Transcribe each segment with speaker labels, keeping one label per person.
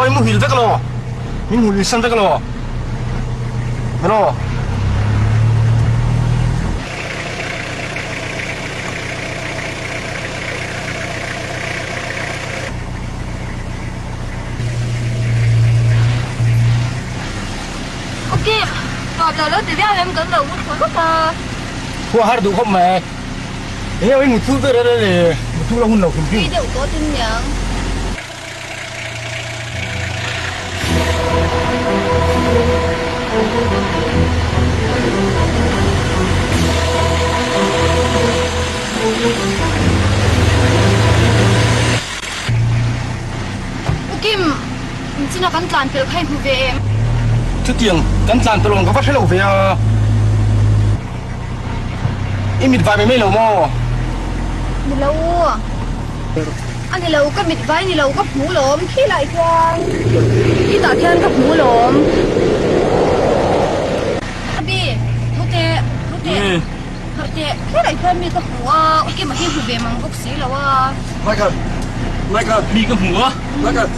Speaker 1: Maw i muhil vek elaw? Min muhil san vek elaw? Elaw?
Speaker 2: Ok, tawp lo lo ti viau em kan lo ngut thaw lawk a.
Speaker 1: Khua har duh khawp mai. Eng eng muthu ber a le muthu la hun lo hrim hrim.
Speaker 2: Tui deuh tawh tin niang. U Kim, inchina kan tlan pel kha i hmu ve em?
Speaker 1: Chutiang kan tlan pel awm ka va hre lo ve a. I mit vai mai mai lo maw?
Speaker 2: Ni lo. A ni lo, ka mit vai ni lo, ka hmu lawm. Khilai hian khitah khian ka hmu lawm. Abi, thu teh, thu teh, harh teh. Khilai khian mi ka hmu a, u Kima hi hmu ve mang bawk si lo a.
Speaker 3: Michael, Michael.
Speaker 4: Mi ka hmu a.
Speaker 3: Michael.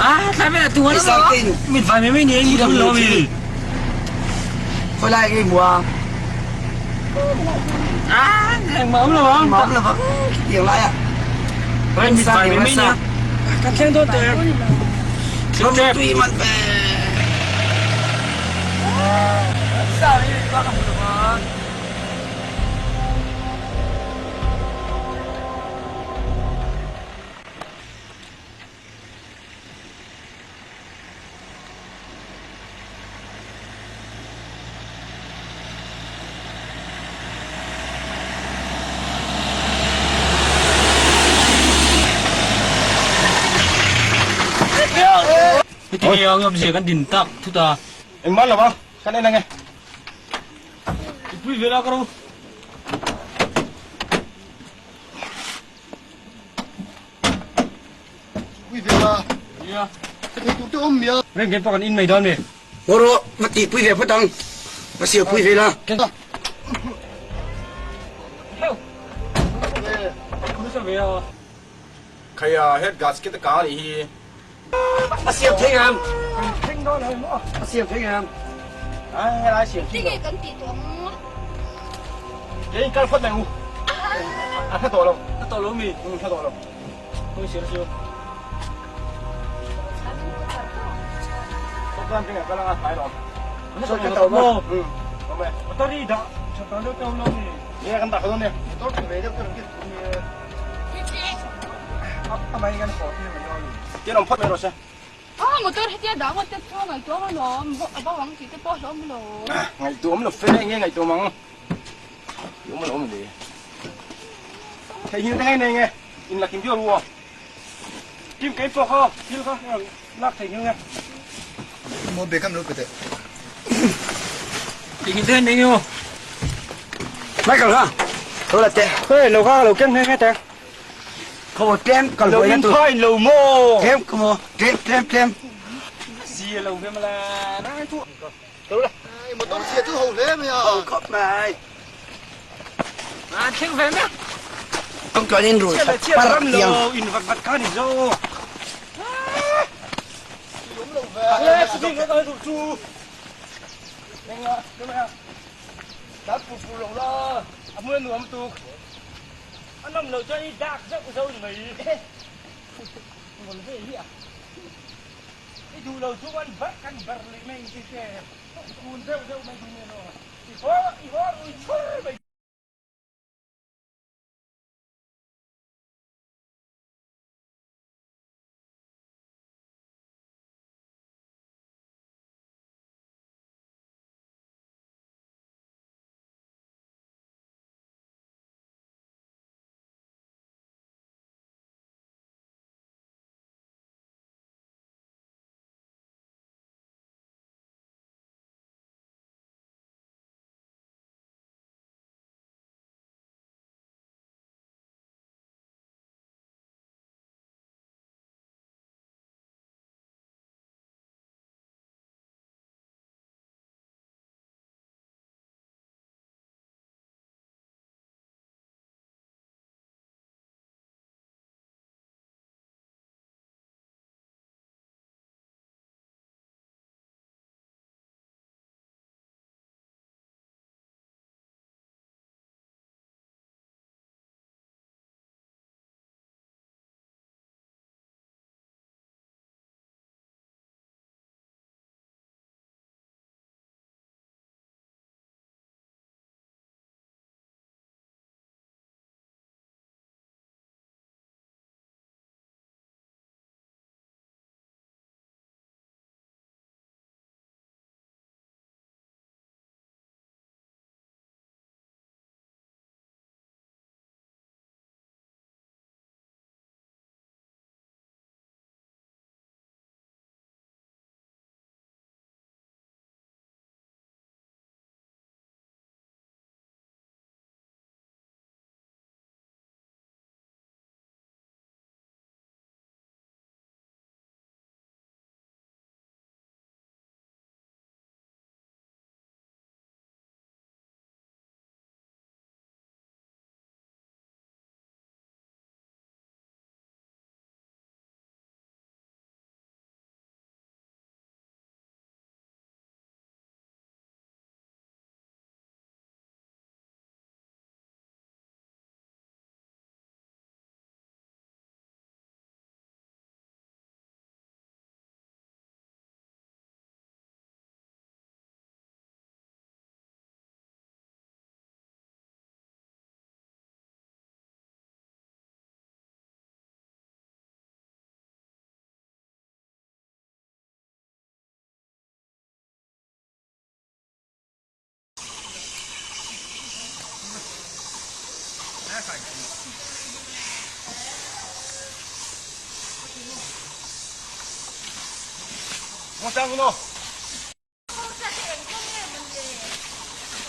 Speaker 4: Ah, tlai vel a tu a lo maw? Mit vai mai mai ni a, i hmu lo mi?
Speaker 3: Khawi lai nge hmu a?
Speaker 4: Ah, engmah awm lo ang.
Speaker 3: Engmah awm lo vang, khitiang lai ah.
Speaker 4: Rai mit vai mai mai nia. Kan thleng dawn teh.
Speaker 3: Thleng tep. Tui man ve.
Speaker 4: Sa hi ba ka hmu lo vang. Heti nge ang awmzia kan din tak thut a.
Speaker 1: Engmah lo a, kan en ange.
Speaker 4: I pui ve la ka ro.
Speaker 5: Pui ve la.
Speaker 4: Nia.
Speaker 5: Ka thei tur te awm mia.
Speaker 4: Reng ken pawh kan in mai dawn mi.
Speaker 3: Haw rawh, va tih pui ve phawt ang. Va siam pui ve la.
Speaker 1: Khaia head gasket a kang a nih hi.
Speaker 3: A siam thei ngam. A siam thei ngam.
Speaker 1: Ai helai siam thei.
Speaker 2: Tinge kan tih tawh ang.
Speaker 1: Kei in kal phawt mai u. A hla tawh lo.
Speaker 4: A tawh lo mi.
Speaker 1: Hla tawh lo.
Speaker 4: Khawi siam siam.
Speaker 1: Sawtlan vengah kal anga hnai lawm.
Speaker 3: Sawi ka tawh maw?
Speaker 1: Awm e.
Speaker 4: Motor hi dah tha tawh deuh tawh lo mi.
Speaker 1: Nge kan dah kha dawn nia. Motor tha ve deuh te rawn kit thum ni.
Speaker 4: A mai kan haw tir mai dawn ni.
Speaker 1: Tin awm phawt mai rawh se.
Speaker 2: Ah motor hetia dah ngawt te chu ngaihtuah awm alawm. A bo ang tih te pawh a hlawm alawm.
Speaker 1: Ngaihtuah awm lo fe nge ngaihtuah awm ang. Awm alawm le. Theihnghilh te ngai nei nge. In la kim viau ru aw.
Speaker 4: Kim kei pawh kha thil kha lak thei nghil nge.
Speaker 5: Maw Beckham lo pe teh.
Speaker 4: Theihnghilh te nei nge aw.
Speaker 3: Michael kha lo la teh.
Speaker 4: Hei lo kha lo keng nghe nghe teh.
Speaker 3: Khaw tlem kal
Speaker 4: Lo
Speaker 3: huai na
Speaker 4: in
Speaker 3: tur.
Speaker 4: phai lo maw.
Speaker 3: Tlem ka maw tlem tlem tlem.
Speaker 4: Zia lo ve mala nai thu.
Speaker 5: Lo la. Motor chhia chu ho hle mai a.
Speaker 3: Ho khawp mai.
Speaker 4: An thleng ve mek.
Speaker 3: Kawng chuan in rul
Speaker 4: Chiah chiah
Speaker 3: par
Speaker 4: ram
Speaker 3: tiang.
Speaker 4: lo in vat vat kha ni zo.
Speaker 5: Awm lo ve.
Speaker 4: Le chu nge ka duh chu. Enga ka mai a.
Speaker 1: Tan pur pur lo la.
Speaker 4: A hmun nuam tuk. A nawm lo chuan i dak zeuh zeuh ni mai. Ngol ve hi a. I duh lo chu an bar kan bar leh mai ti te. Kun deuh deuh mai thung nia. I haw i haw rui chur mai.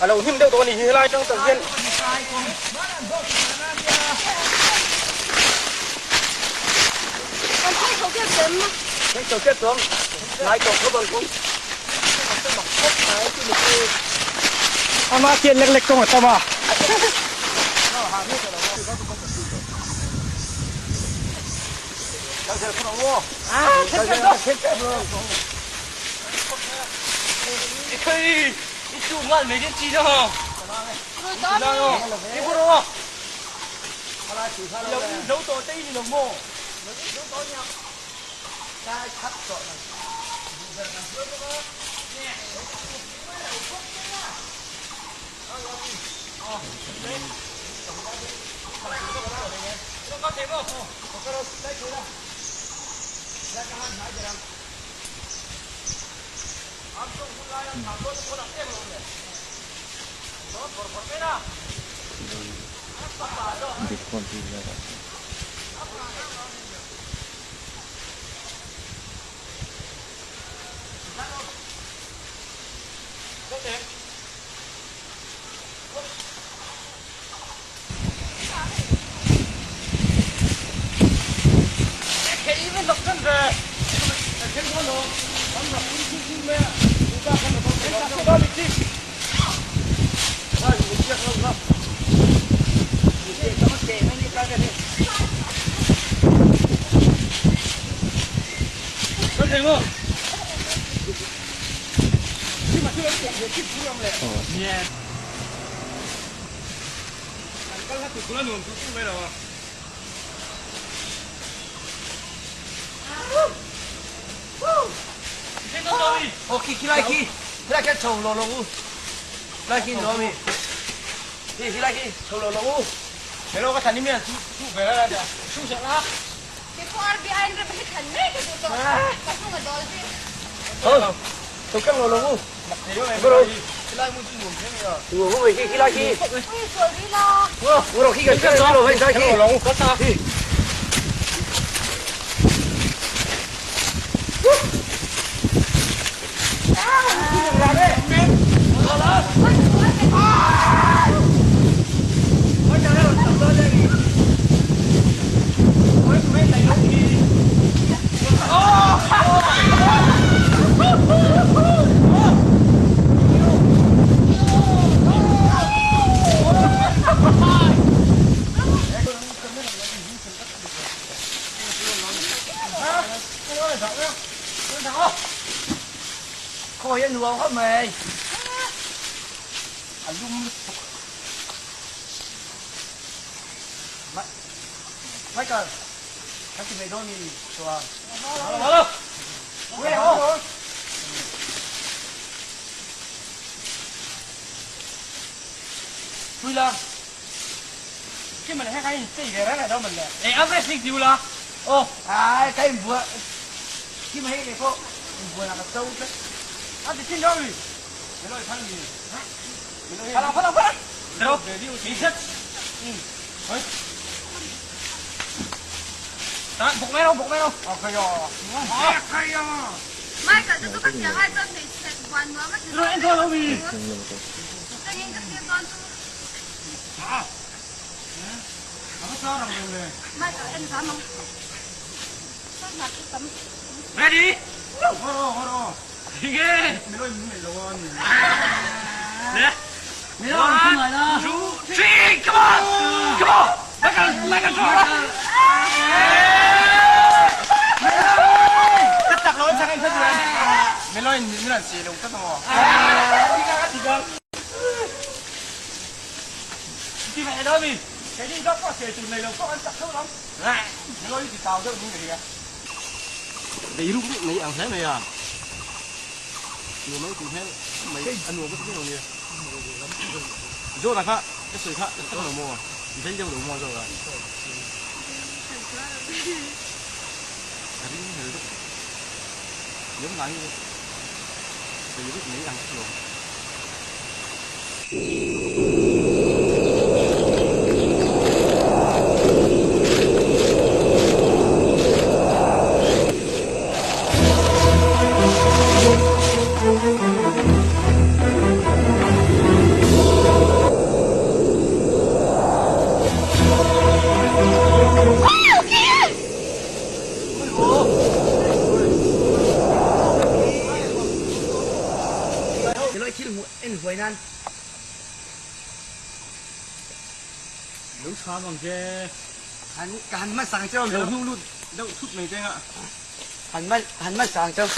Speaker 1: A lo hnim deuh tawh a ni hi helai atang tak hian. Ama khian lek lek tawng a tam a.
Speaker 3: buai nan.
Speaker 4: Lo chham ang che.
Speaker 3: Han ka han hmasa ang cheu.
Speaker 4: Lo hnung lut deuh thut mai teng a.
Speaker 3: Han ma han hmasa ang cheu.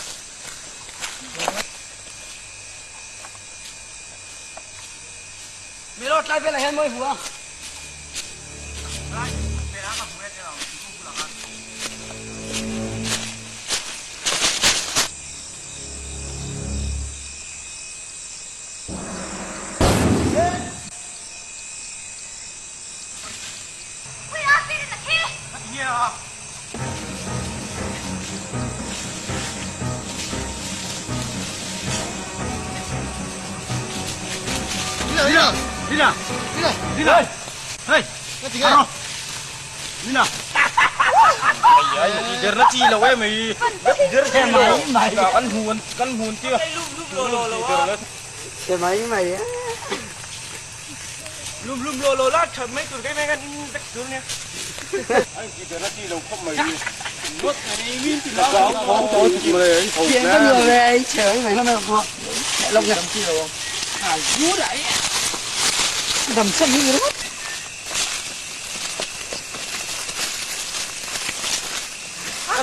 Speaker 3: Milo tlai velah hian mawi hmu a.
Speaker 4: Tlai velah ka hmu e teh ang thingkung bulah khan.
Speaker 3: Che mai mai a.
Speaker 4: Lum lum lo lo la that mai tur kai mai kan in vek tur nia. Ai ti der na chi lo khawp mai ngawt mai min ti la khawm to ti mai
Speaker 3: Pian ka nuam e che mai mai mai ko lok nha
Speaker 4: chi lo
Speaker 3: a zu dai dam cham hi ringawt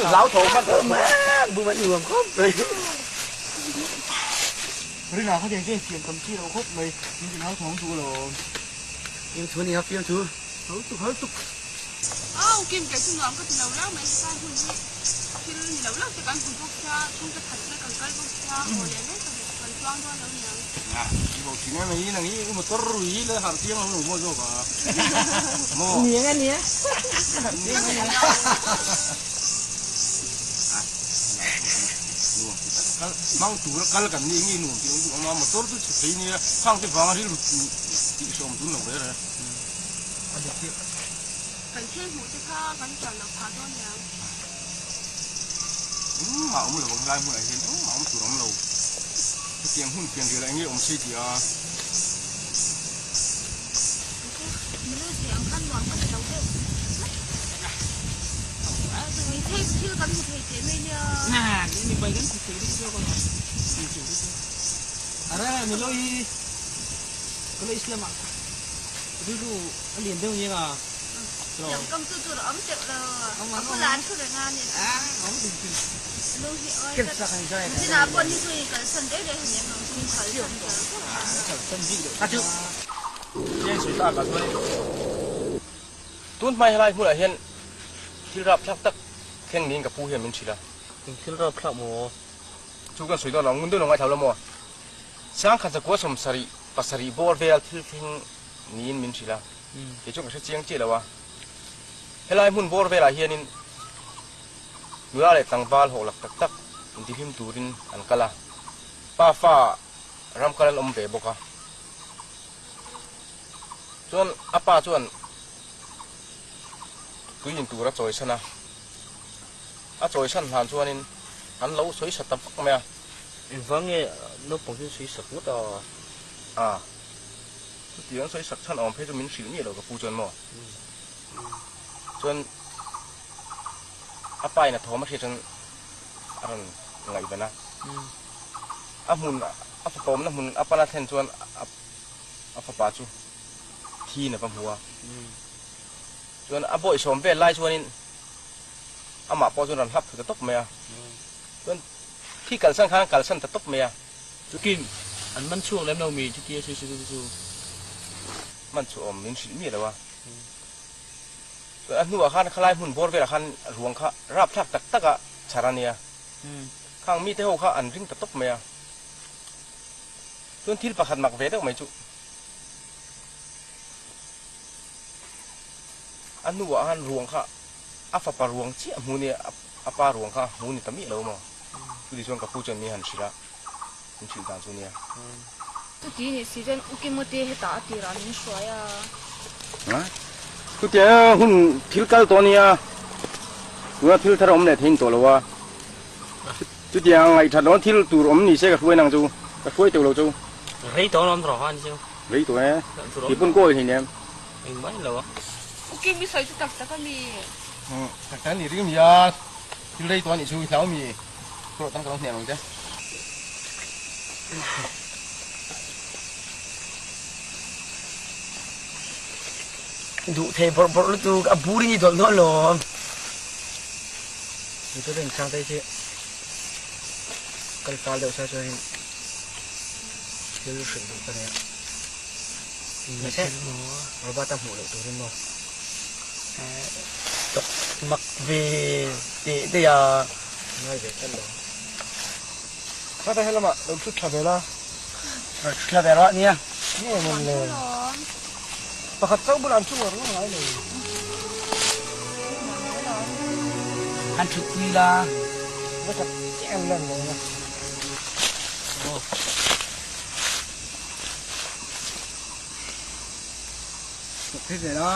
Speaker 4: Lau tho man
Speaker 3: bu man nuam khawp mai Rina kha tiang chuan siam tam chi lo khawp mai, min ti hau thawng duh lo. Fiam thu ania, fiam thu. Hau tuk, hau tuk.
Speaker 6: Au Kim kei chu nuam ka ti lo rang mai hetlai hun hi thil ni lo lo te kan hmu bawk sia, chhungte khat te kan kal bawk sia, haw leh mai ka duh, kan chuang dawn lo niang.
Speaker 4: I bo thin em mai, nang hi u motor rui hi la harh chiang lo lo maw zawk a maw.
Speaker 3: Niang a nia.
Speaker 4: Niang a nia. Mang tura kal kan nih nge nuam tih awm duh awm a, motor chu chhe thei nia, khang te vanga rilru tih hreawm tun lo reh reh.
Speaker 6: Kan thil hmuh te kha kan ṭan loh phah dawn niang.
Speaker 4: Engmah awm lo ang helai hmunah hian engmah awm tur awm lo. Hetiang hun pian rial ah enge awm sei tih a.
Speaker 2: Milu tih ang khan nuam ka ti lo deuh. Thil thil kan hmu thei teh mai nia.
Speaker 1: Ara ni lo hi college lamah rilru a lian deuh nia nga.
Speaker 2: Tiang kam chu tur a awm teuh lo. A bulah an thu reng a ni. Lung hi awi tlat. Chinah pawh ni chu i kalsan daih daih han em ang chu min kalsan kher kher.
Speaker 4: Chiang sawi tak ah chuan tun hmai helai hmunah hian thil rapthlak tak thleng niin ka pu hian min hrilh a.
Speaker 1: Eng thil rapthlak maw?
Speaker 4: Chu kan sawi dawn lo, ngun deuh lo ngaithla lo maw? Sangkhat zakua sawmsarih pasarih bawr vel thil thleng niin min hrilh a, kei chuan ka hre chiang chiah lo a. Helai hmun bawr velah hianin nula leh tlangval hawhlak tak tak intihlim turin an kal a, pafa ram kal an awm ve bawk a. Chuan a pa chuan tui in tur a chawisan a, a chawisan hlan chuanin an lo sawi sa ta vak mai a.
Speaker 1: Engvang nge naupang chu sawi sak ngawt a?
Speaker 4: A, chutiang sawi sak chhan awm phei chu min hrilh miah lo ka pu chuan maw? Chuan a pa in a thawm a hriat chuan a rawn ngaihven a, a hmun a fapa awmna hmun a pana thlen chuan a fapa chu thiin a va hmu a, chuan a bawihsawm vel lai chuanin amah pawh chuan rawn hlap thlu ta tawp mai a, chuan thi kalsan khan kalsan ta tawp mai a.
Speaker 1: Chukin an man chhuak lem lo mi chutia sawi sawi chu.
Speaker 4: Man chhuah awm min hrilh miah lo a, chuan a hnuah khan khalai hmun bawr velah khan ruang kha rapthlak tak tak a chhar a nia, khang mite ho kha an ring ta tawp mai a. Chuan thil pakhat mak ve deuh mai chu a hnuah khan ruang kha a fapa ruang chiah hmu nia a pa ruang kha hmu ni ta miah lo maw? Chuti chuan ka pu chuan mi han hrilh a, min hrilh dan chu nia.
Speaker 2: Chuti ni si chuan U Kimote hetah a tirah min hruai a.
Speaker 4: Chutiang hun thil kal tawh nia, tuna thil thar a awm leh thei ni tawh lo a. Chutiang ngaihthat loh thil tur awm ni se ka hruai nang chu, ka hruai teuh lo chu.
Speaker 1: Rei tawh alawm rawh a ni chu.
Speaker 4: Rei tawh e, ti pawn kawl hleinem.
Speaker 1: Engmah in lo a.
Speaker 6: U Kim i sawi chu tak tak a mi?
Speaker 4: Tak tak a ni ring mi a, thil rei tawh a nih chu i hlau mi? Thu rawh tang ka lo hniam ang che.
Speaker 3: Duh thei bawrh bawrh lutuk a bur in i dawlh dawn lawm.
Speaker 1: Motor in sang te hi kal fal deuh sa chuan in thil hrilh duh ka nei a. Mahse Robert a hmuh loh turin maw?
Speaker 3: Tawk mak ve teh daih a.
Speaker 1: Ngai ve tlat lo. Khata helamah lo thut thla ve la.
Speaker 3: Rawn thut thla ve rawh nia.
Speaker 1: Nge mawn le. Pakhat chauh bulah an thu ngawr ngawr ngai lo.
Speaker 3: Han thut pui la.
Speaker 1: Va that chiah em lan lo na. Thut ve la.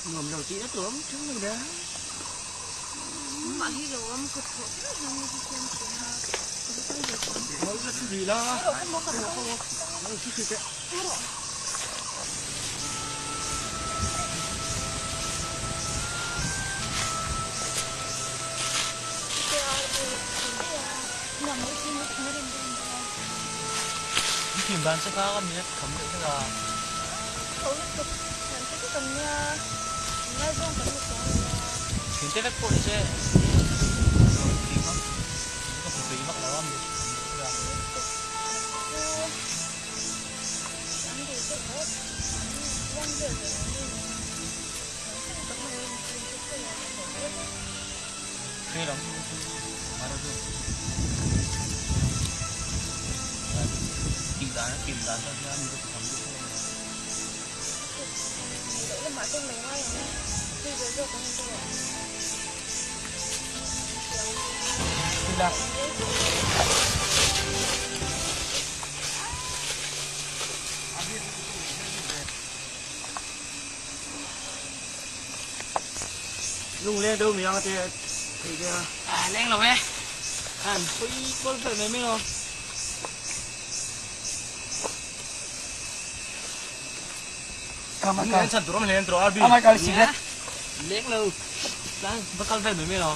Speaker 3: Nuam lo tih na tur awm thung lo da.
Speaker 2: Mah hi lo awm kut thawh viau hian mi hi siam thin a.
Speaker 4: Thim dan che kha ka mi a kham deuh hlek a. Thian te vek pawh ni se thim a ka hmu peih vak lo a mi kham deuh hlek a. Hre lo mara chu tih dan a kim dan chuan hian mi ka ti kham deuh hlek a.
Speaker 1: Lung leng deuh miang te thei te a.
Speaker 3: À leng lo e. Han pui kual vel mai mai lo.
Speaker 1: Leng chan tur awm hlen tur RB.
Speaker 3: Amai kal si vet. Leng lo. Tlan va kal vel mai mai lo.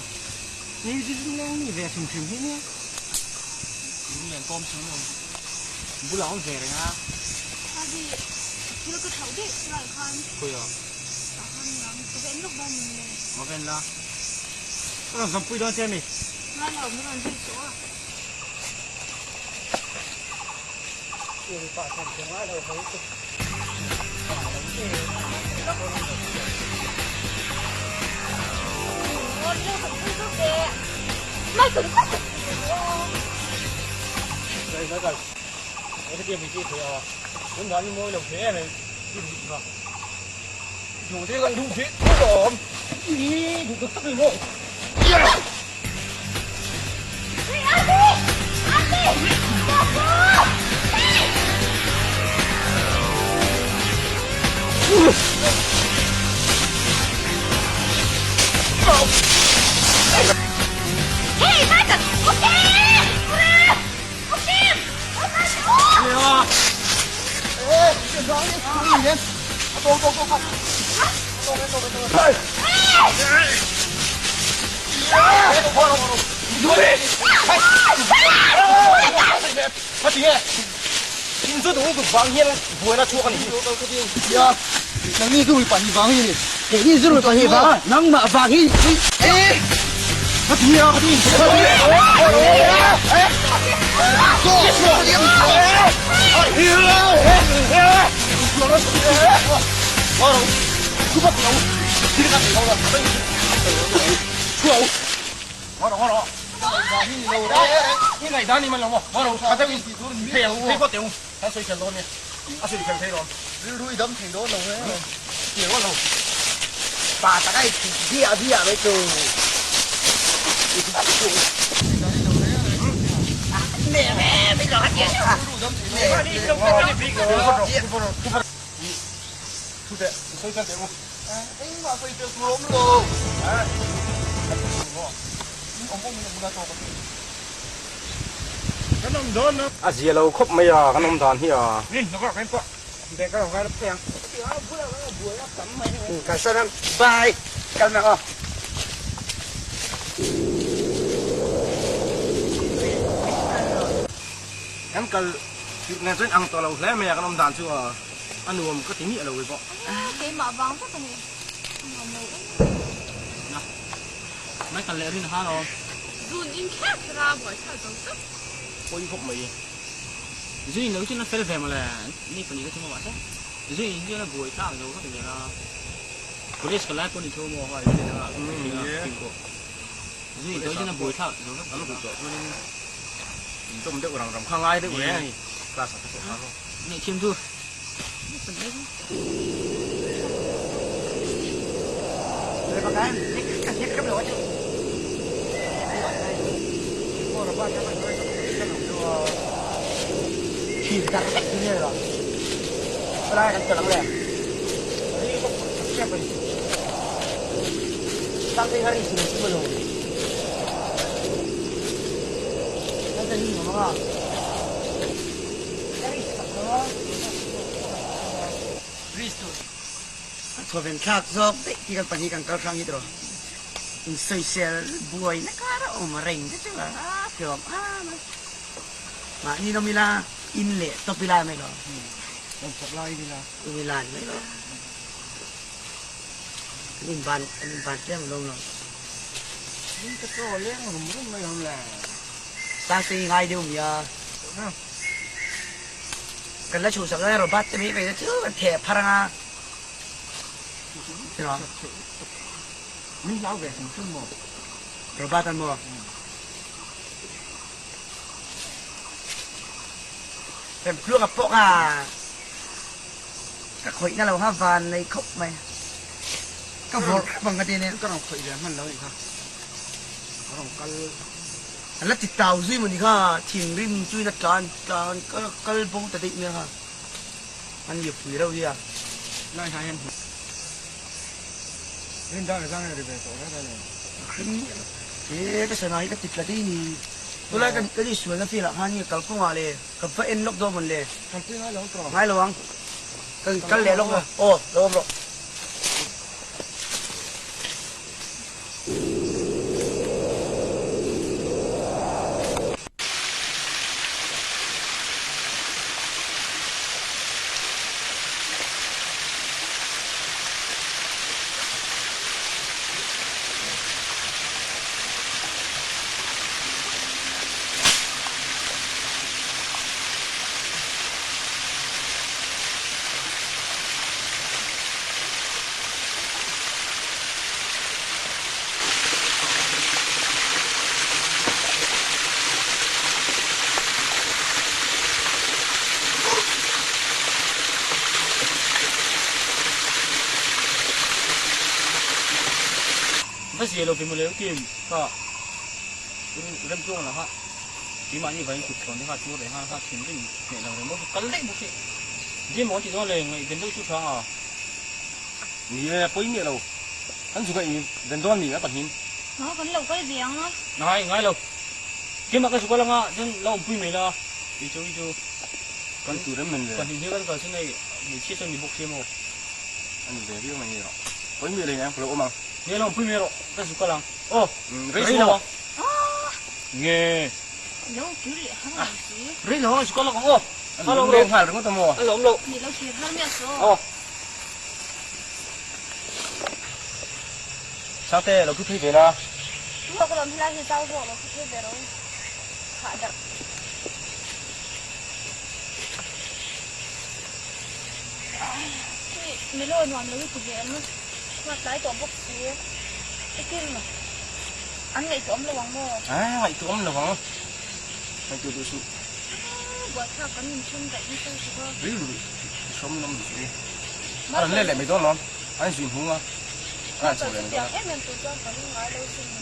Speaker 1: Ni chu leng ni ve hrim hrim hi nia.
Speaker 4: Lung len kawm chung lo. Bulah awm ve reng a.
Speaker 2: RB thil ka thauh daih lai khan.
Speaker 4: Khawi a.
Speaker 2: Tah khan niang ka ven lawk dawn min le.
Speaker 4: Maw ven la.
Speaker 1: Ka rawn zampui dawn che mi.
Speaker 2: Ngai lo min rawn zui suh a.
Speaker 4: I ngaihdan ni man lo maw? Maw tha deuhin thei ang thei phawt teh u. Kan sawi fel dawn nia. A sawi fel thei dawn.
Speaker 5: Rilru i dam thei dawn lo he.
Speaker 4: Ti rual lo.
Speaker 1: Pa tak a i biah biah mai chu.
Speaker 4: Thu teh, i sawi fel teh u.
Speaker 5: Engmah sawi fel tur a awm lo. In awm awm in awm ula tawk a ti.
Speaker 4: Kan awm dawn a. A zia lo khawp mai a, kan awm dan hi a. Ni, nawk rawh pawh. Bag a rawn ngai lo phei ang.
Speaker 1: Kalsan ang. Bye. Kal mek aw.
Speaker 4: Kan kal nen chuan ang tawh lo hle mai a, kan awm dan chu a. A nuam ka ti miah lo pawh.
Speaker 2: Keimah vang vek a ni. A nuam lo em.
Speaker 3: Na. Mai kal leh rin a hal awm.
Speaker 6: Zun in kher kher a buai thlak zo tak.
Speaker 4: Pawi khawp mai.
Speaker 3: Zun in lo chuan a fel ve mawle. Ni pahnih ka chhung a mahse zun in chuan a buai thlak zo vek zel a. College ka lai pawh ni tho maw a zun in a thing pawh. Zun in tawh chuan a buai thlak zo vek
Speaker 4: zel a. Chuanin in tawm deuh rang ram kha ngai deuh reng a ni. Class ah te pawh khan.
Speaker 3: Ngaihthiam chu.
Speaker 1: Chawven thlak zawk daih tih kan pahnih kan kal hrang hi tawh in sawisel buai na kar a awm reng te chu a hlawm am a mahni nawm ila in leh tawp ila mai lo in ilan mai lo an inban an inban tlem alawm lo Sangte hi ngai deuh nia. Kan la chhuhsak lai Robert te mai mai te chu kan theh phar anga tiraw?
Speaker 4: Min hlau ve hrim hrim maw?
Speaker 1: Robert an maw? Remtluang a pawk a, ka khawih na lo kha van nei khawp mai. Ka vawrh hrep ang ka ti ania.
Speaker 4: Ka rawn khawih ve hman lo anih kha. Ka rawn kal.
Speaker 1: A la ti tau zui maw ni kha, thinrim chuin a tlan tlan kal bo ta daih mai a kha. An liap pui reuh hi a.
Speaker 4: Lai hna hian hmu. Rin dan zang ri ve tawh reng reng.
Speaker 1: Hrim e ka sana hi ka ti tla dei ni. Tunlai kan kan insualna field ah khan nge kalkawngah le ka va en lawk dawn mawn le.
Speaker 4: Kalpui ngai lo tawh.
Speaker 1: Ngai lo ang. Kan kal leh lawk maw? Aw lo awm rawh.
Speaker 3: Va zia lo ve maw leu kim kha remtluang lah kha keimahni vangin kut thlawn te kha tur leh nghal kha thinrim hneh lo reng bawk hi kal daih bawk hi zia maw tih dawn le ngaihven deuh chu tha a.
Speaker 4: Ni e, pawi miah lo. Kan zuk a in ven dawn mi a pahnin.
Speaker 2: Nau kan lo kal ve ang a.
Speaker 3: Ngai, ngai lo. Keimah ka zuk a lang a, chuan lo awmpui mai la. Kei chu i chu
Speaker 4: kan tur em men ve.
Speaker 3: Pahnih hi kan kal chu nei hmeichhia chuan mi bawk si emaw.
Speaker 4: A ni ve viau mai ni rawh. Pawi miah lo in ang ka lo awm ang.
Speaker 3: Nge lo awmpui mai rawh, ka zuk a lang. Aw, rei lo ang. Nge.
Speaker 2: Lo kir leh har mai si.
Speaker 3: Rei lo ang, zuk a lang ang aw.
Speaker 4: A lo leng nghal ringawt a maw?
Speaker 3: A lo awm lo.
Speaker 2: Ni lo kir har miah saw.
Speaker 3: Aw.
Speaker 4: Sangte, lo thu phei ve la.
Speaker 2: Chu ka lawm helai hi zau zawk lo thu phei ve rawh u. Khah darh. Hei, Melo nuam lo i ti ve ang a. Hma tlai tawh bawk si. Ekin. An ngaihtuah awm lo ang maw?
Speaker 3: A, ngaihtuah awm lo ang. Ngaihtuah duh suh.
Speaker 2: A, buaithlak kan inthen daih nasa lutuk a.
Speaker 3: Rilru i hrawm nawm duh suh i. A rawn let leh mai dawn lawm. An zui hmung a. A rawn chho leh mai dawn a.
Speaker 2: Chutiang em em tur chuan kan ngai lo sin ni.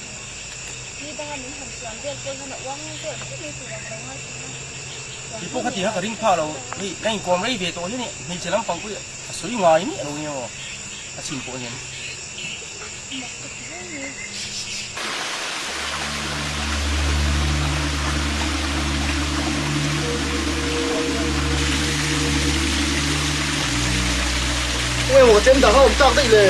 Speaker 2: Ni danga min han chuan vel pawh hian a uang vel mai mai tur ang lo ngai thin a.
Speaker 3: Kei pawh kha ti kha ka ring phah lo. Hei, ka inkawm rei ve tawh hian i hmeichhe lampang pawh hi a sawi ngai miah lo nia maw. A chhin pawh hian.
Speaker 2: Mak ka ti hle mai.
Speaker 5: Eng emaw ka chem dah kha awm tak daih le.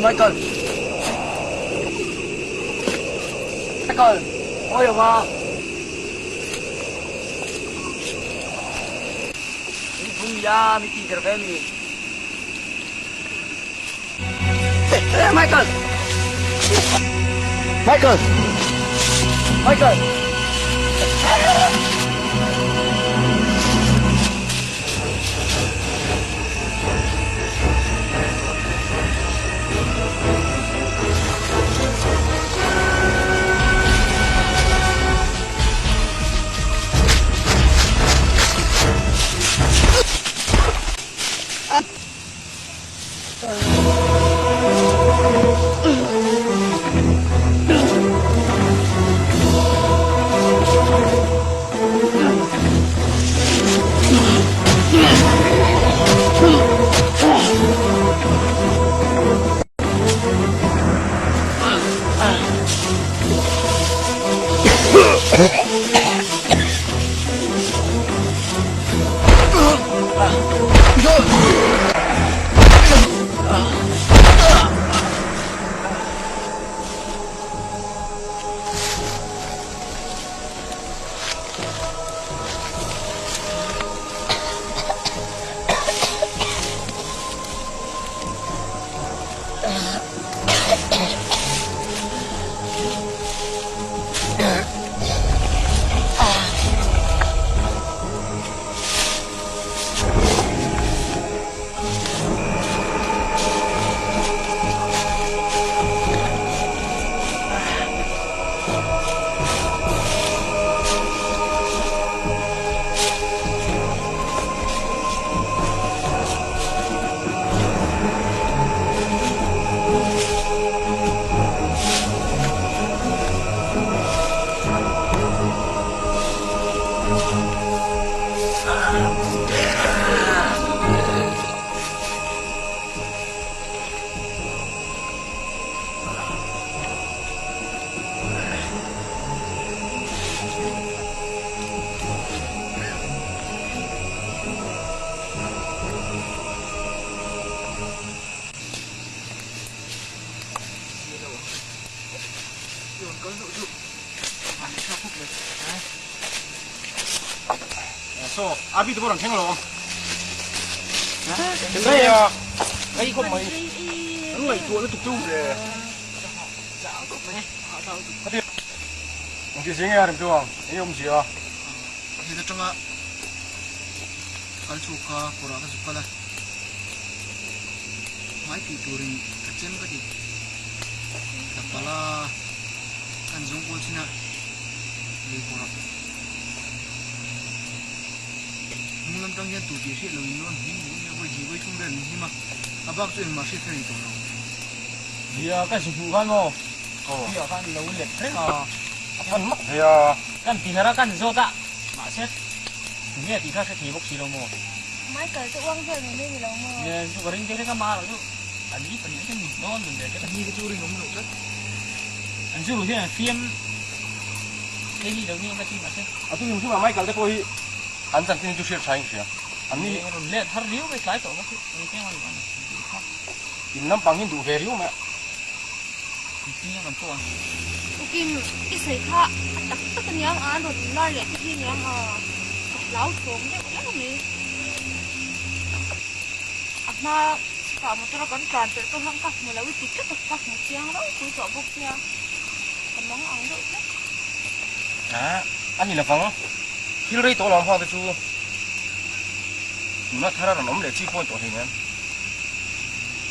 Speaker 1: Michael. Michael, ôi mà. Ya, mi ti ker ve mi. Michael. Michael. Michael.
Speaker 4: So, abi te pawh rawn thleng alawm. Thleng a, ei khawp mai. An ngaihtuah lutuk chu le. Engti zing nge a rem chu ang, ei awmzia a.
Speaker 5: Heta atanga kal chhuk kha kawrah ka zuk kal a, hmai phih turin ka chem ka ti. Ka pala kan zawng kual chin a, lei kawrah. Hnung lam tang hian tu tih hriat loin rawn hlim duh nia vawi hnih vawi thum vel min hlim a, a bak chu engmah hriat kha nei tawh lo.
Speaker 3: Nia ka zu hmuh khan maw tih ah khan lo let reng a,
Speaker 4: a pan mak ve a.
Speaker 3: Kan ti her a kan zawt a, mahse tunge tih kha hre thei bawk si lo maw.
Speaker 2: Michael te uang vel mai mai ni lo maw.
Speaker 3: Nia chu ka ring deuh reng a, mahlo chu an ni pahnih an mit dawn dun ve tlat a.
Speaker 5: Ni ka chu ring awm loh tlat.
Speaker 3: An zu hian an fiam lei ni lo nia ka ti mahse.
Speaker 7: A tu hrim hrim ah Michael te pawh hi an chanchin hi chu hriat tha in ka hria. An ni.
Speaker 3: Rawn let har riau mai tlai tawh bawk hi engtiang a ni duh kha.
Speaker 7: In lampang hi duh ve riau mai a.
Speaker 3: Engtiang a kan pawh ang.
Speaker 2: Tukin i sawi kha a tak tak a niang a, an rawn inlar leh te hi niang a, ka hlau thawng deuh reng mai. A hma chhukah motor a kan tlan pelh pawh khan ka hmu lo i ti tlat a, ka hmu chiang ropui tawh bawk sia, ka mang ang deuh tlat.
Speaker 7: A, a ni lovang. Thil rei tawh lo ang hmang te chu nuna thar a rawn awm leh chi pawh a ni tawh hleinem.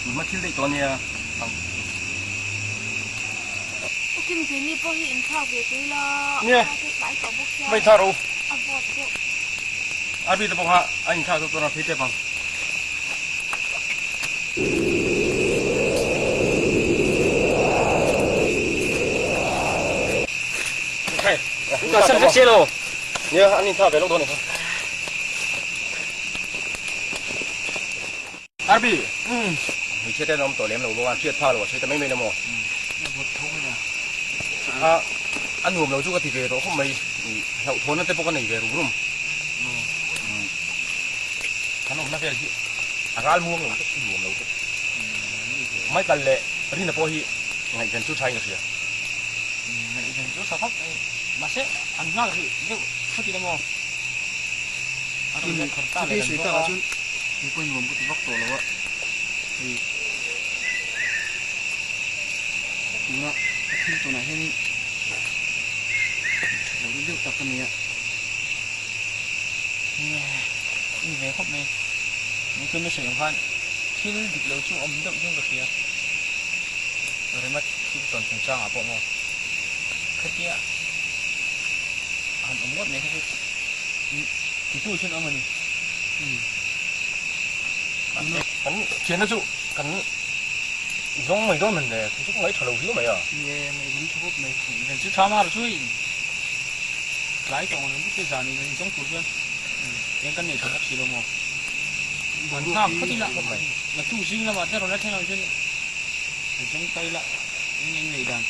Speaker 7: Nunhma thil daih tawh a nia ang.
Speaker 2: U Kim keini pawh hi inthlak ve tui la,
Speaker 7: Nia,
Speaker 2: a tlai tawh bawk sia,
Speaker 7: va inthlak rawh u.
Speaker 2: A vawt pawh.
Speaker 7: A bik te pawh kha a inthlak deuh chuan a phei tep ang.
Speaker 3: Ka sam vek se lo.
Speaker 7: Nia, an inthlak ve lawk dawn a ni kha. Arbi, hmeichhia te an awm tawh lem lo bawk a, hriat phak lo a sawi ta mai mai la maw? A, a nuam lo chu ka ti ve tawh khawp mai, hlauhthawnna te pawh ka nei ve rum rum. Kan awmna vel hi a ral muang lo tawp, nuam lo tawp. Michael leh Rina pawh hi ngaihven chu thain ka hria.
Speaker 3: Ngaihven chu tha khawp mai, mahse an nghak rih deuh phawt ila maw? A rawn let thar ta leh dan bawk a.
Speaker 5: Kei pawhin nuam ka ti vak tawh lo a, hei tuna ka thil tawnah hianin that loh deuh deuh tak ka nei a.
Speaker 3: Nge i ve khawp mai, ni chu mi sawi ang khan thil dik lo chu awm deuh chuan ka hria, Rema thil tawn chungchangah pawh maw khatia han awm ngawt mai kha chu titu chuan awm a ni.
Speaker 7: Kan thianna chu kan zawng mai dawn man le, chu chu ka ngaih tha lo viau mai a.
Speaker 5: Nge ngaihven tha khawp mai.
Speaker 3: Ngaihven chu tha mar chu in tlai tawh ang reng te zan in in zawng tur chuan eng kan nei tha bawk si lo maw. An nghak phawt ila naktuk zing lamah te rawn la thleng ang chuan in zawng ta ila eng eng neih dan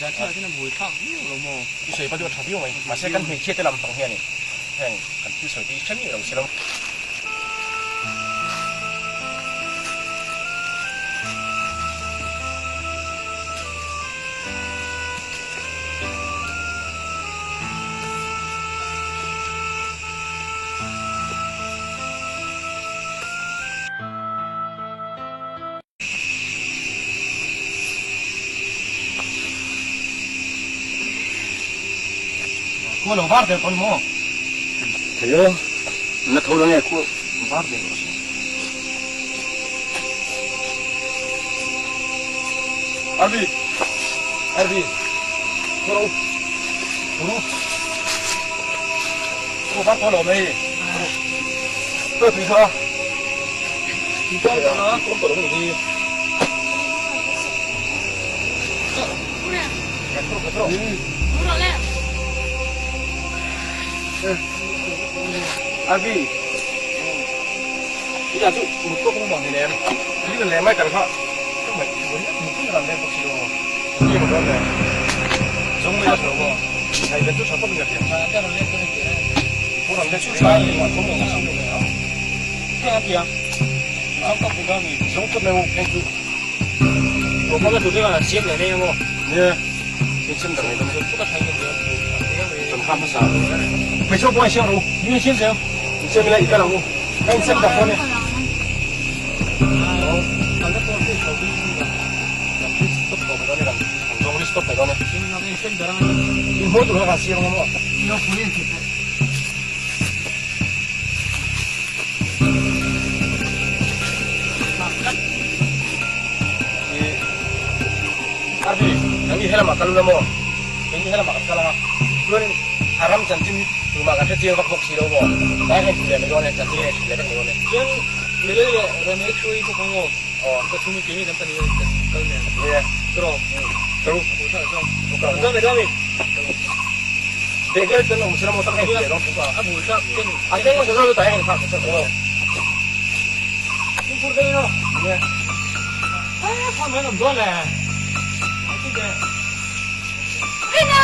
Speaker 3: zan thil ah chuan a buai thlak viau lo maw.
Speaker 7: I sawi pawh chu a tha viau mai, mahse kan hmeichhia te lam pang hian heng kan thil sawi te hi hre miah lo si lo. Khua lo var der tawh ni maw? Hello, na tho la nge khua var der tawh si. Arvi, Arvi, tho rawh u, tho rawh u. Khua var tawh lo mai. Tui kha. Tui kawm tawh lo ni hi. Arvi, i chu mut tawk ang ni lem, ni kan lem mai kan kha ka ngaih thu ringawt mut tawk ang lem bawk si lo maw, ni maw dawn le, zawng mai a hre lo maw, ngaihven chu tha tawk in ka hria. Pawh ram le chu tha ni maw, thawm awm si lo mai a. Zawng tawp mai u, heng chu. Nia, in siam dang mai dawn e. Kan hma hmasa. Hmeichhe pawh in siam rawh u. In siam ila i kal ang u. Ka in siam dak dawn e. In haw tur kha kan siam ang maw? Arvi, nangni helamah kal ula maw? Keini helamah kan kal ang a, chuanin a ram chanchin hi tumah kan hre chiang vak bawk si lo maw? Tlai hian thil leh mai dawn e, chanchin hi thil leh vek mai dawn e.
Speaker 3: Chuan Milei leh Remei thu hi bawk ang maw?
Speaker 7: Aw.
Speaker 3: Ka thum hi keini kan pahnih hian kan kal nen.
Speaker 7: Ni e.
Speaker 3: Tawh.
Speaker 7: Tawh.
Speaker 3: A hmuh thlak zawng.
Speaker 7: Kan
Speaker 3: zawm mai dawn mi.
Speaker 7: Begel chuan awm sela maw tak hei leh dawn thu ka.
Speaker 3: A hmuh thlak keng.
Speaker 7: A keng hmasa zawk chu tlai hian thlak hmasa zawk.
Speaker 3: Fimkhur deuh in aw.
Speaker 7: Ni e.
Speaker 3: Phone mai an awm dawn le.
Speaker 2: Vina!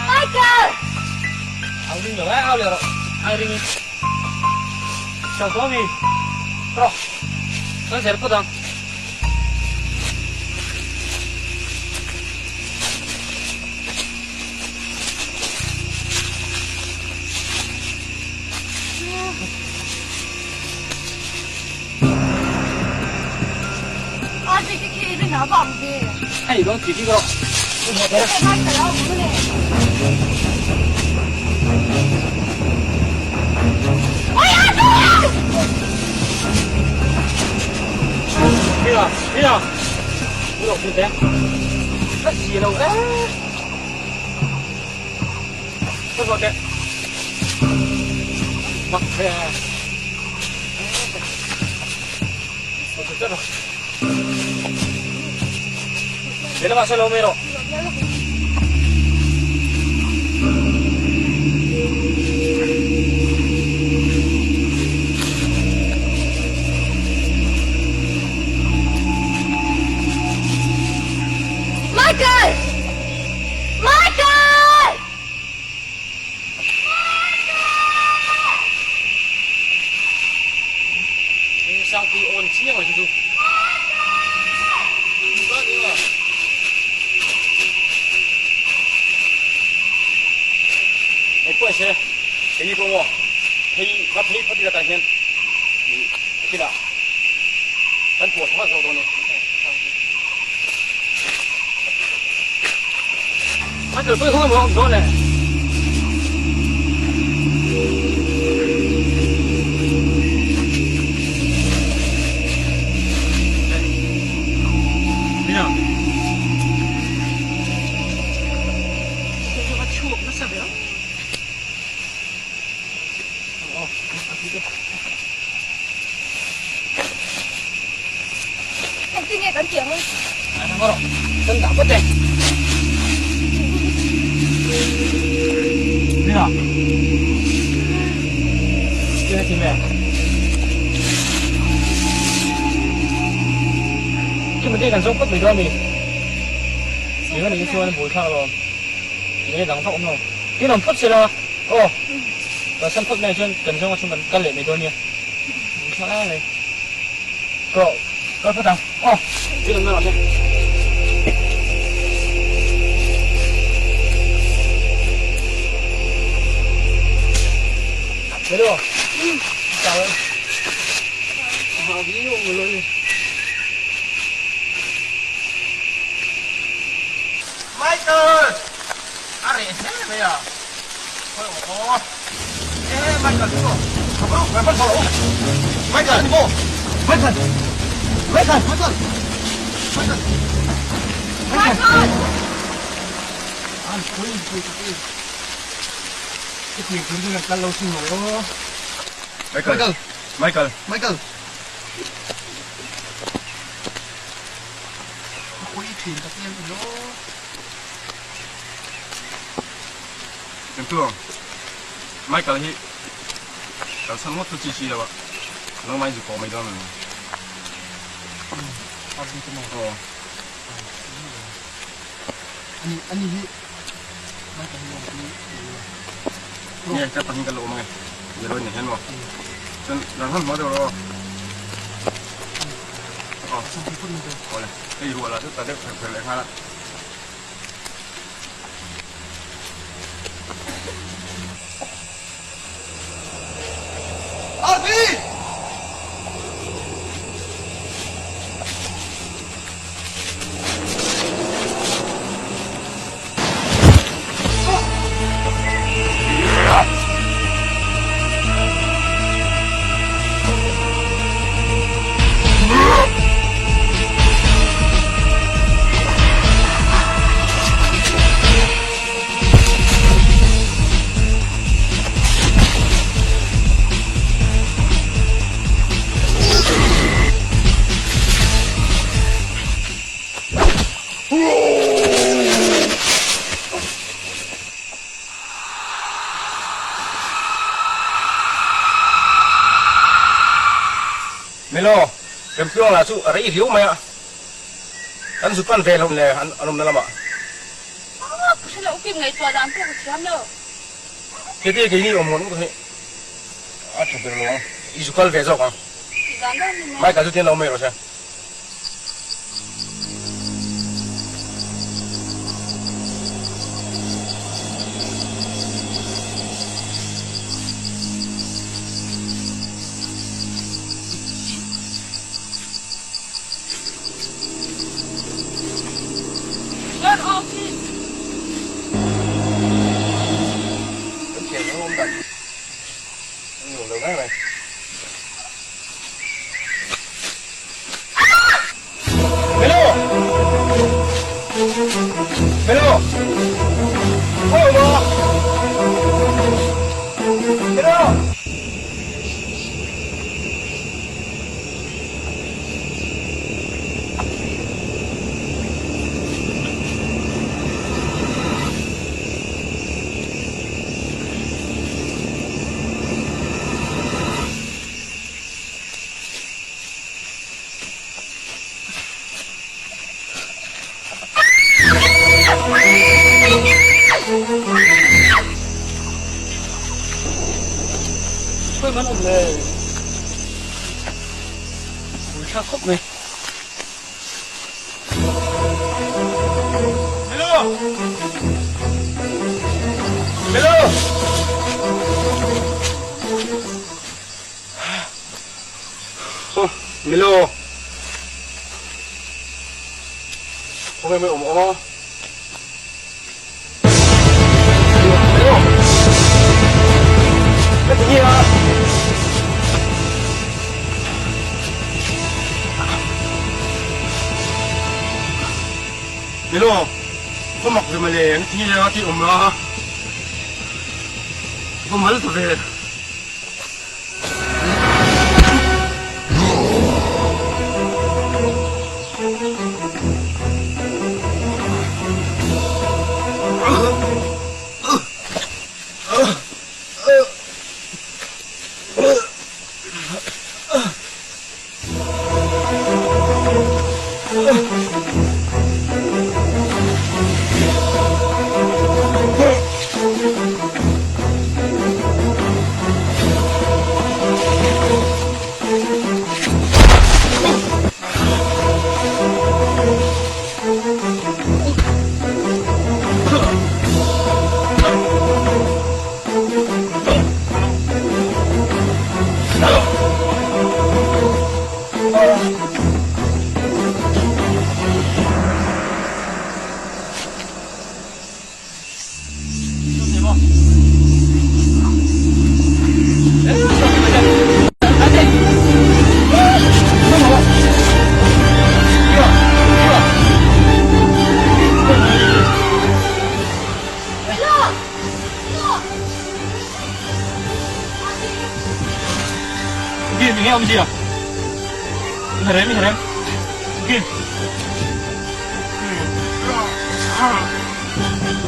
Speaker 2: Michael!
Speaker 3: Au ring lo eh, au leh rawh. Ai ring in. Chau tawh mi. Rawh. Kan zel phawt ang.
Speaker 2: A ti khi khi rin a vang ve.
Speaker 3: Hei dawn ti bik rawh.
Speaker 2: Michael a awm le. Oi a tu!
Speaker 3: Mira, mira. Mira, mira. Ka si lo eh. Ka zawt teh. Mak ve. Lehlam ah sawn lo mai rawh.
Speaker 2: Michael! Michael!
Speaker 3: Sangpui awn chiang mai chu chu. Ei pawh se keini pawh maw phei va phei phawt ila tah hian i thil ah kan pawh tha zawk dawn e. A kalpui kawng emaw a awm dawn le. Mina. Chhuak nasa ve a.
Speaker 2: Engtin nge kan tih ang?
Speaker 3: A thang rawh, kan dah phawt e. Nina. Kena ti me. Khi mà kan zawng phawt mai dawn mi. Tinga ni chuan bul thlak lo. Tinga dang vak awm lo. Tin awm phawt sela. Aw. Kan sam phawt mai chuan kan zawng a chung kan kal leh mai dawn nia. Bul thlak lai mai. Kal kal phawt ang. Aw. Tin awm na rawh se. Hello. Chào em.
Speaker 7: Michael! A reh hle mai a. Khawi aw aw. E Michael chu maw? Michael ni maw? Michael! Michael! Michael! Michael!
Speaker 2: Michael!
Speaker 7: An pui pui pui. Cái thuyền chúng tôi là lâu sinh rồi. Michael! Michael! Michael! A pui thin tak em ilo. Engtu Michael hi kalsan ngawt chu chi chi lo a, nangmah in zu pawh mai dawn a ni. Aw.
Speaker 5: Ani ani hi Michael hi awm pui ilo.
Speaker 7: Nge ka pahnih ka lo awm ange. Yellow ni hian maw. Chuan ran hman hma deuh rawh aw. Aw. Awle. Hei ruah lah chu ta deuh pher pher leh nghal a.
Speaker 5: Arvi!
Speaker 7: Milo, Remtluang lah chu a rei riau mai a, kan zut pan ve lo le an awmna lamah.
Speaker 6: A, ka hre lo, Kim ngaihtuah dan pawh ka thiam lo.
Speaker 7: Keite keini awm ngawt ngawt hi a tha ber lo ang, i zu kal ve zawk ang.
Speaker 6: Tih dan dan ni mai.
Speaker 7: Michael chu tian lo mai rawh se. Melo! Melo! Khawi maw? Melo!
Speaker 3: Khawi man awm le? Pui thlak khawp mai.
Speaker 7: Melo! Melo! Milo. Khawnge mai awm awm a. Milo. Ka ti nge a. Milo. Ka mak ve male an ti nge a ti awm la. Ka mal ta ve.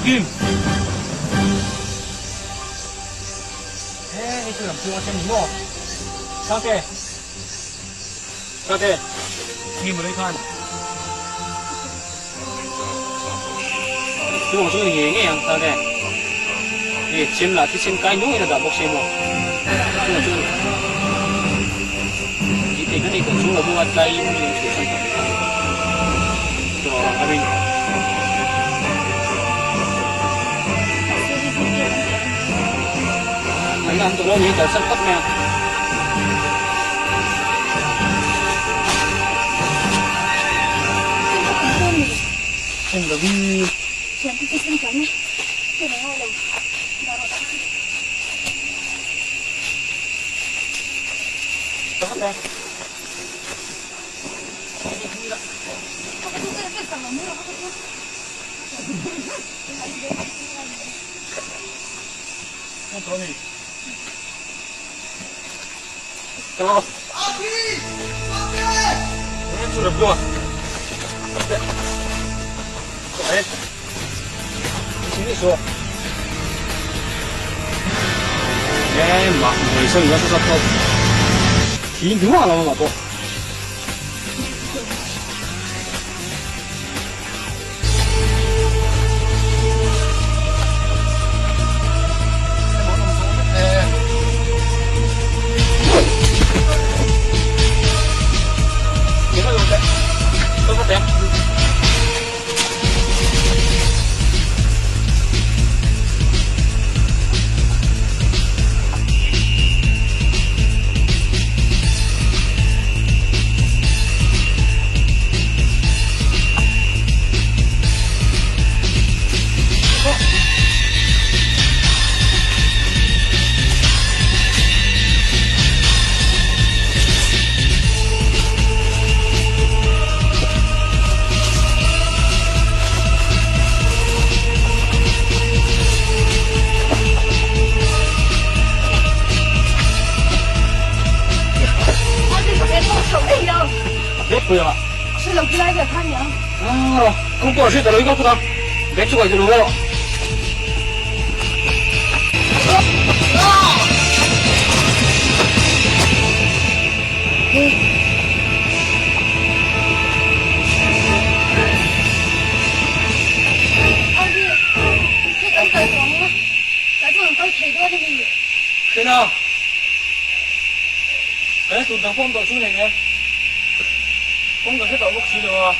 Speaker 3: Kim. He hei chu lam chung a chen ni maw? Sangte. Sangte. Kim rei khan. Chu ang chu ni ngei ngei ang Sangte. Hei chem lah thisen kai nuai in a dah bawk se maw? Chu ang chu tih theih ka nei tawh chung lo bawk a tlai in min chhuahsan tak leh khan. Tawh ang ka ring. An awm tawh lo ni kalsan phawt mai a. En lo vi. Bag pui ang a. Ah, kawng pawh a hriat alo i kal phawt a. Bag chu kaih duh lo rawh. Hriana, kan tur dang pawh awm tawh chu nei nen kawng kan hre tawh bawk si lo a.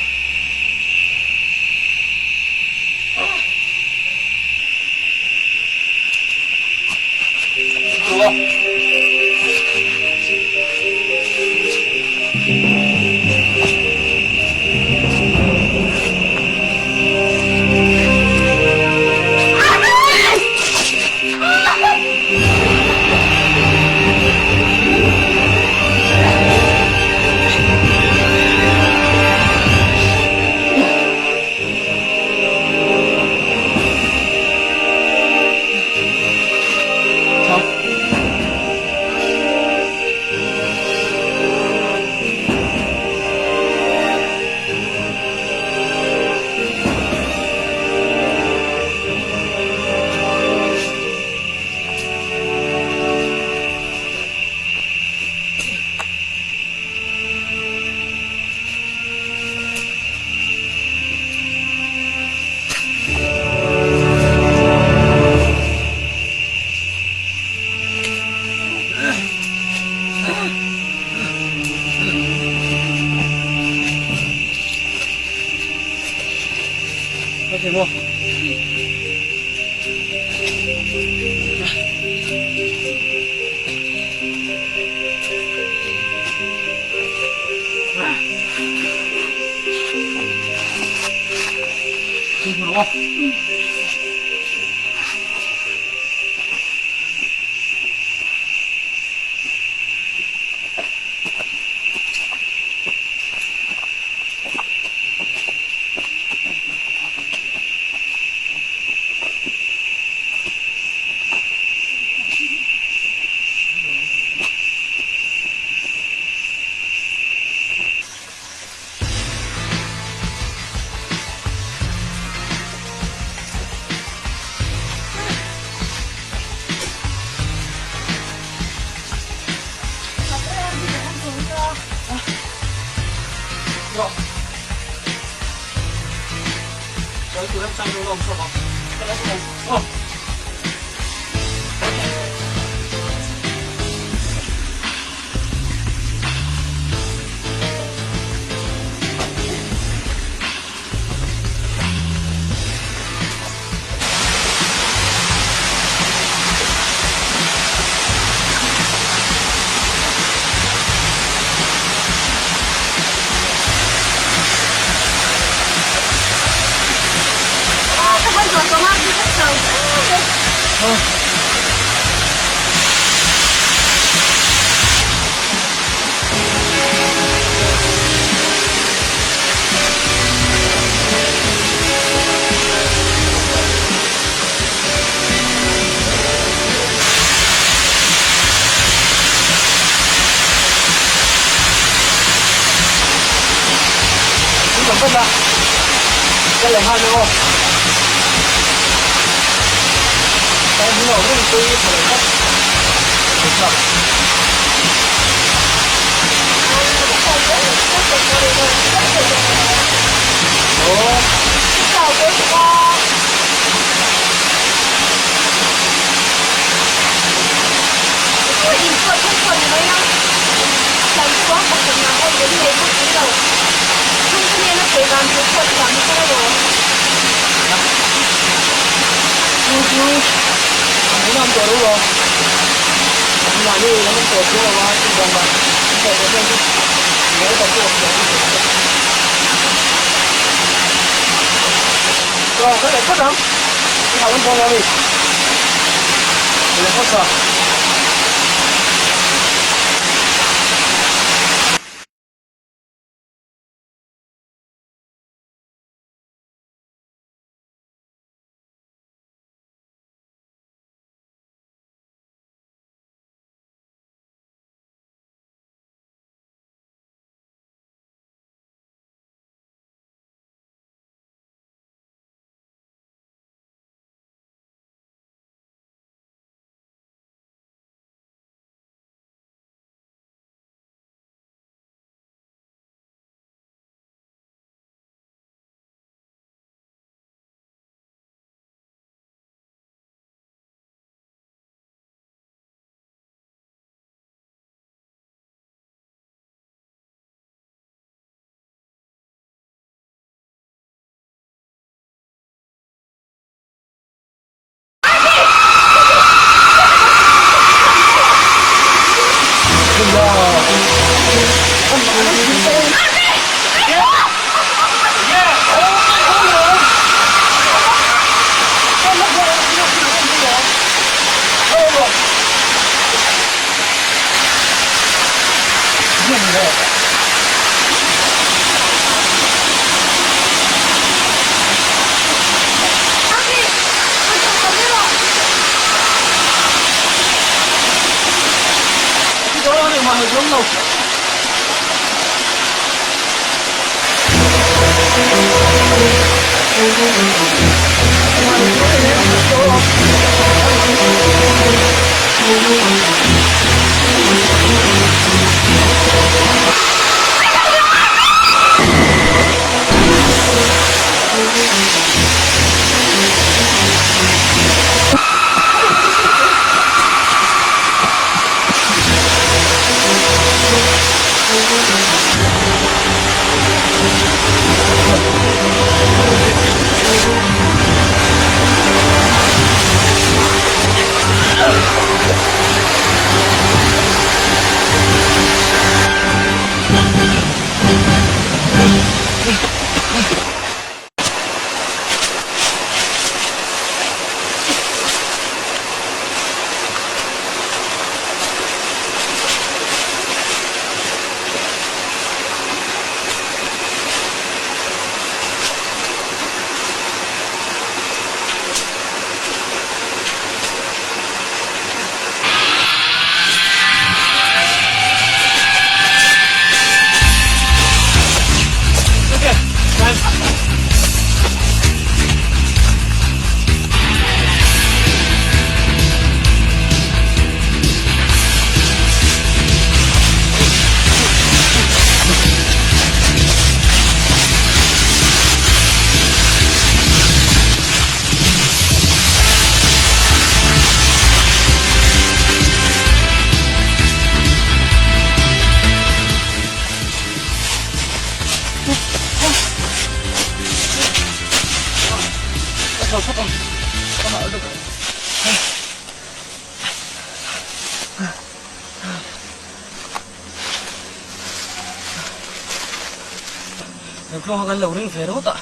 Speaker 3: Remtluanga kan lo ring ve ringawt a,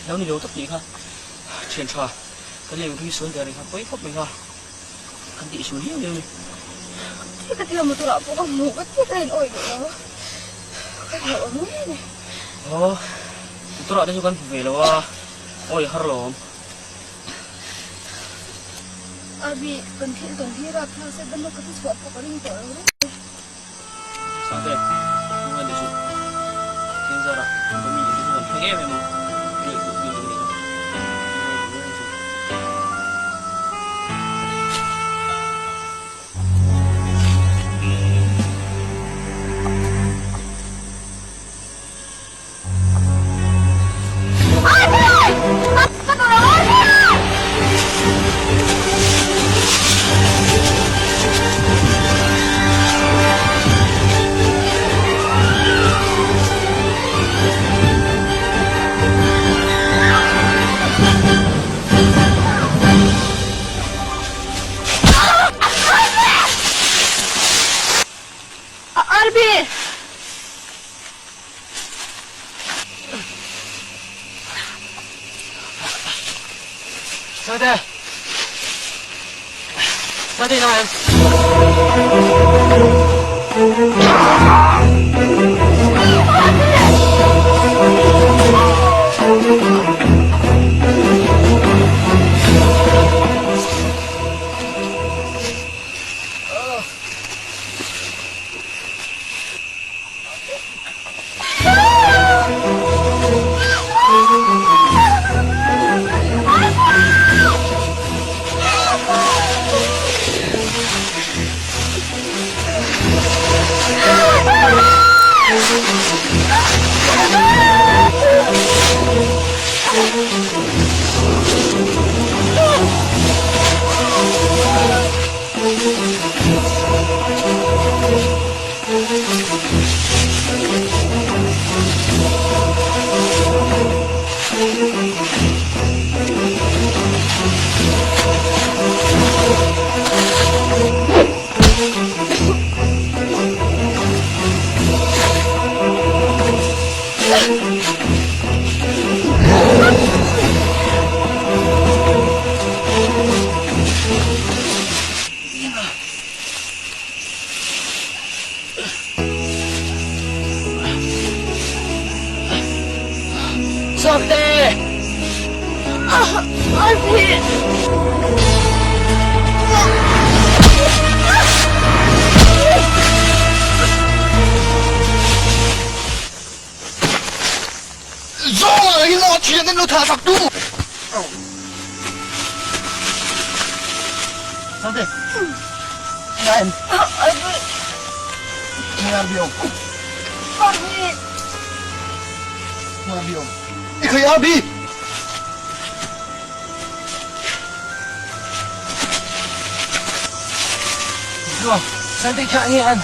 Speaker 3: lo ni lo tak tih kha thian tha kan lei ri sual der ring kha pawi khawp mai kha kan tih sual hiau hiau a ni.
Speaker 6: Ka tia motor ah pawh ka hmuh ka tia ka in awih duh lo a, ka hlauh ang ngei a ni.
Speaker 3: Aw, motor ah te chu kan hmu ve lo a, awi har lo awm.
Speaker 6: Abi, kan thil tawn hi rapthlak zet dama ka thuchhuah pawh ka ring tawh lo reng mai.
Speaker 3: Sate, tunge ni chu? Thing zara ka mi te chu kan thleng em em ang. Ka ngaihtuah pui deuh anih kha. Tunge duh reng chu?
Speaker 6: Arbi!
Speaker 3: Sate! Sate na em!
Speaker 1: Sangte! Arvi!
Speaker 5: Zawnga hi maw thian in lo tha sak tu. Sangte. Nga em.
Speaker 1: Arvi!
Speaker 5: Nga Arvi om.
Speaker 1: Arvi!
Speaker 5: Nga Arvi om. I khoi Arvi. Sangte kha nge an.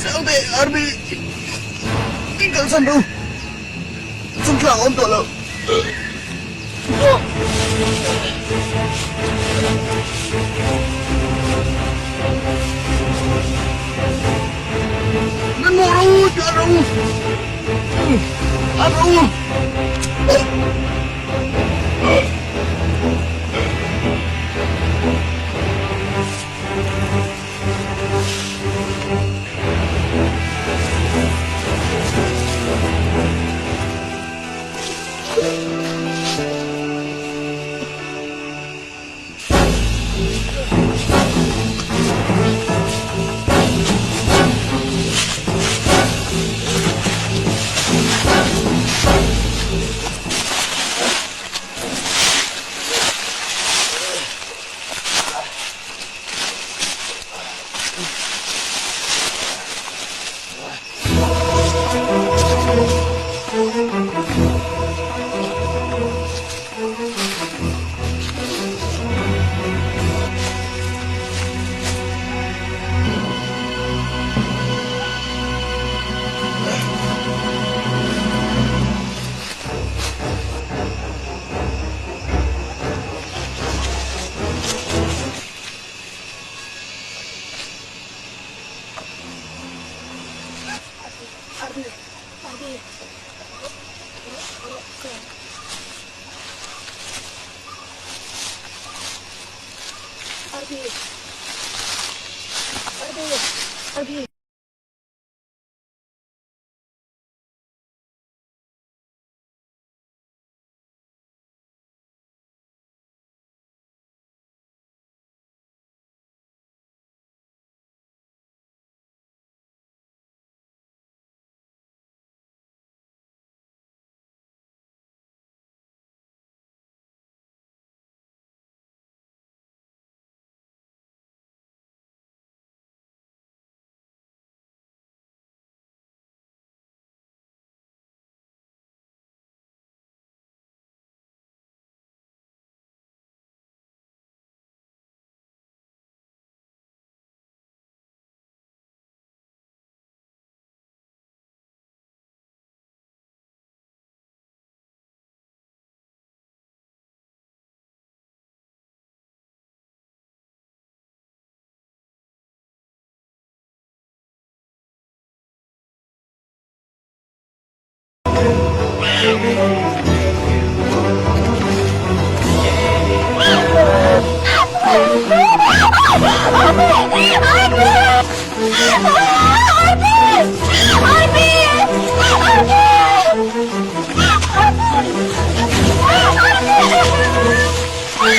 Speaker 5: Sangte, Arvi, in kalsan ru. Chungtlang awm tawh lo. Nan mawh ro u, tuah ro u. An ro u.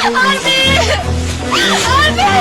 Speaker 2: Army! Army!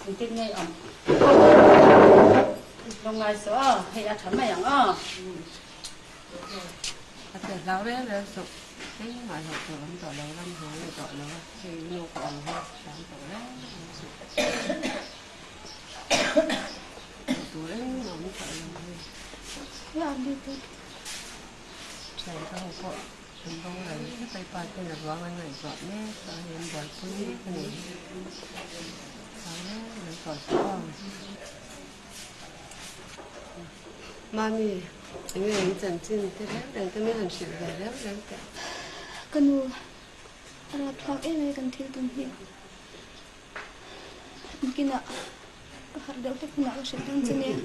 Speaker 8: Engtin nge awm? Lo ngai suh aw, hei a tha mai ang aw.
Speaker 9: A che hlau reng reng suh, engmah hlauh tur awm tawh lo, ram hnuai ni tawh lo a, hei nu ka awm hi hram tawh reng reng suh. Hlauh tur engmah awm tawh lo hei. Thian ka ho pawh an boral vek a, i pa ten a ruang an ngaihtuah mek a, hei an buaipui mek a ni. Hlau reng reng tawh suh aw. Mami, enge in chanchin te reng reng te min han hrilh ve reng reng teh.
Speaker 10: Ka nu, a rapthlak em e kan thil tum hi. Inkinah ka harh deuh hlek hunah ka hrilh dawn che nia.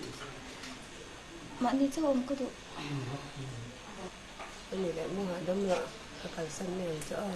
Speaker 10: Mahni chauh awm ka duh.
Speaker 9: Ani leh maw hahdam loh ka kalsan mai ang che aw.